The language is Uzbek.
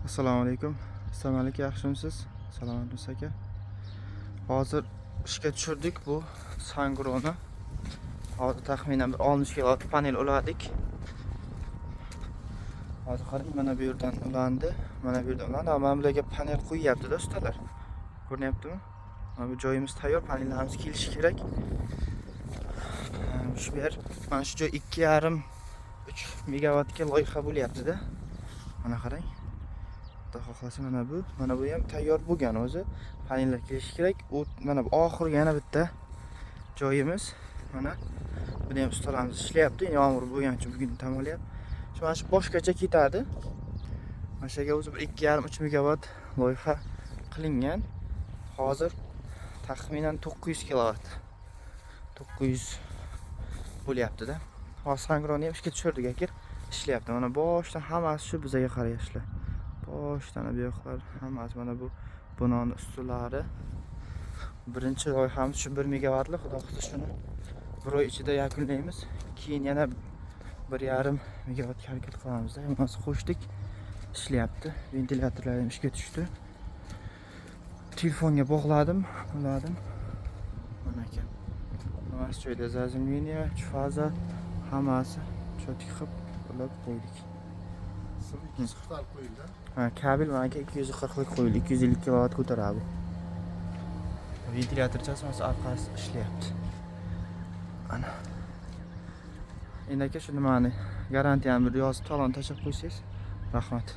Assalomu alaykum. Assalomu alaykum, yaxshimisiz? Salomatmisiz, aka? Hozir ishga tushirdik bu Sungrowni. Hozir taxminan bir 60 kilovat panel uladik. Hozir qarang, mana bu yerdan ulandi, mana bu yerdan ulandi. Mana bularga panel qo'yyapti-da ustalar. Ko'rinyaptimi? Mana bu joyimiz tayyor, panellarimiz kelishi kerak. Shu yer, mana shu joy 2,5 3 megavatga loyiha bo'lyapti-da. Mana qarang. Xudo xohlasa, mana bu ham tayyor bo'lgan o'zi. Panellar kelishi kerak. U mana bu oxirgi yana bitta joyimiz. Mana buni ham ustalarimiz ishlayapti. Yomg'ir bo'lgani uchun bugun dam olyapti. Shu mana shu boshqacha ketadi. Mana shu yerga o'zi bir 2,5 3 megavat loyiha qilingan. Hozir taxminan 900 kilovat. 900 bo'lyapti-da. Hozir Sungrowni ham ishga tushirdik, aka. Ishlayapti. Mana boshdan hammasi shu bizaga qarashli. Boshdan bu yoqlar hammasi mana bu binoni ustilari. Birinchi loyihamiz shu 1 megavatli. Xudo xohlasa, shuni bir oy ichida yakunlaymiz. Keyin yana 1,5 megavatga harakat qilamiz. Hammasi qo'shdik. Ishlayapti. Ventilyatorlar ham ishga tushdi. Telefonga bog'ladim, uladim. Mana, aka. Hammasi joyida, заземление, uch faza, hammasi чётко qilib ulab qo'ydik. Sim 240 qo'yildi. Ha, kabel mana, aka, 240 lik qo'yildi, 250 kilovat ko'taradi. Ventilyatorchasi mana shu orqasi ishlayapti. Ana. Endi, aka, shu nimani garantiyani bir yozib talon tashlab qo'ysangiz, rahmat.